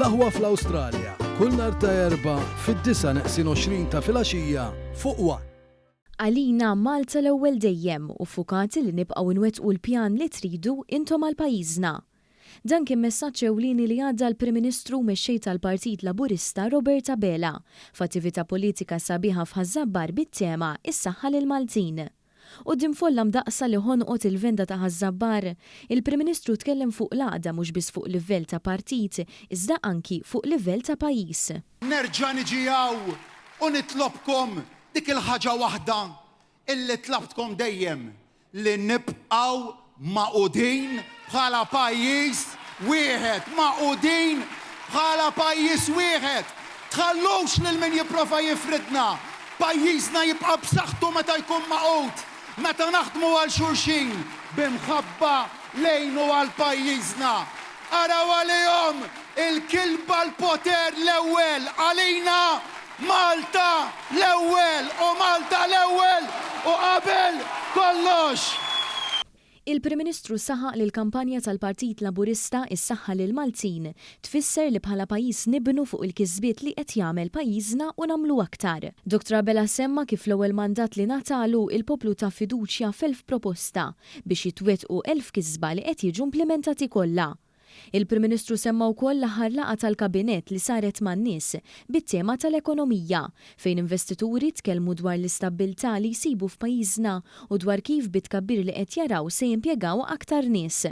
L-Aħwa fl-Awstralja, kull nhar ta' Erbgħa fid-disgħa neqsin 20 ta' filgħaxija fuq one. Għalina Malta l-ewwel dejjem u ffukati li nibqgħu nwettqu l-pjan li tridu intom għal pajjiżna. Dan kien messaġġ ewlieni li għadda l-Prim Ministru u Mexxej tal-Partit Laburista Robert Abela f'attività politika sabiħa f'Ħaż-Żabbar bit-tema 'Is-Saħħa lill-Maltin'. Quddiem folla mdaqqsa li ħonqot il-venda ta' Ħaż-Żabbar, il-Prim Ministru tkellem fuq l-għaqda mhux biss fuq livell ta' partit iżda anki fuq livell ta' pajjiż. Nerġa' niġi hawn u nitlobkom dik il-ħaġa waħda illi tlabtkom dejjem, li nibqgħu magħqudin bħala pajjiż wieħed, magħqudin bħala pajjiż wieħed. Tħallux lil min jipprova jifridna. Pajjiżna jibqa' b'saħħtu meta jkun magħqud, meta naħdmu għal xulxin bi mħabba lejn u għal pajjiżna. Araw għalihom il-kilba l-poter l-ewwel għalina Malta l-ewwel u Malta l-ewwel u qabel kollox! Il-Prim Ministru saħaq li l-kampanja tal-Partit Laburista 'Is-Saħħa lill-Maltin' tfisser li bħala pajjiż nibnu fuq il-kisbiet li qed jagħmel pajjiżna u nagħmlu aktar. Dottor Abela semma kif fl-ewwel mandat li ngħatalu, il-poplu ta fiduċja f'elf proposta biex jitwettqu 1,000 kisba li qed jiġu implimentati kollha. Il-Prim Ministru semma wkoll l-aħħar laqgħa tal-Kabinett li saret man-nies bit-tema tal-ekonomija, fejn investituri tkellmu dwar l-istabbiltà li jsibu f'pajjiżna u dwar kif bit-tkabbir li qed jaraw se jimpjegaw aktar nies.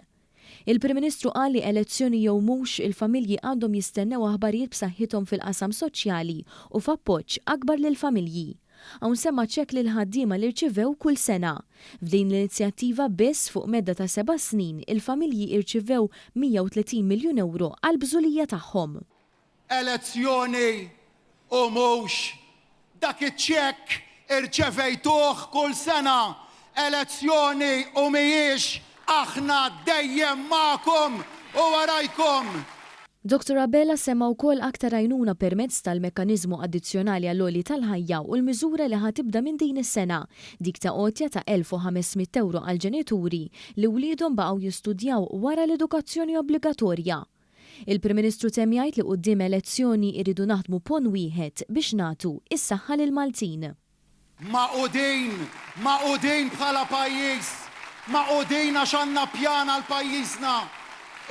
Il-Prim Ministru qal li elezzjoni jew mhux, il-familji għandhom jistennew aħbarijiet b'saħħithom fil-qasam soċjali u f'appoġġ akbar lill-familji. Hawn semma ċekk lill-ħaddiema li rċivew kull sena. F'din l-inizjattiva biss fuq medda ta' seba' snin il-familji irċivew 130 miljun ewro għall-bżulija tagħhom. Elezzjoni u mhux dak iċ-ċekk irċevejtuh kull sena. Elezzjoni u mhijiex aħna dejjem magħkom u warajkom. Dottor Abela semma wkoll aktar għajnuna permezz tal-mekkaniżmu addizzjonali għall-għoli tal-ħajja u l-miżura li ħa tibda minn din is-sena, dik ta' għotja ta' 1,500 ewro għall-ġenituri li wliedhom baqgħu jistudjaw wara l-edukazzjoni obbligatorja. Il-Prim Ministru temm jgħid li quddiem elezzjoni irridu naħdmu ponn wieħed biex nagħtu s-saħħa lill-Maltin. Magħqudin, magħqudin bħala pajjiż, magħqudin għax għandna pjan għal pajjiżna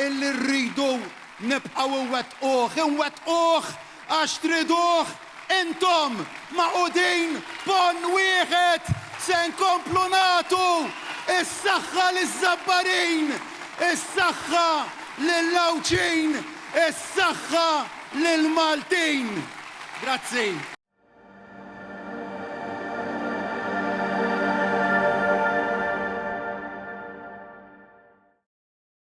illi rridu nibqgħu nwettquh, inwettquh għax triduh intom, magħqudin ponn wieħed se nkomplu nagħtu s-saħħa liż-Żabbarin, is-saħħa lill-Għawdxin, is-saħħa lill-Maltin. Grazzi.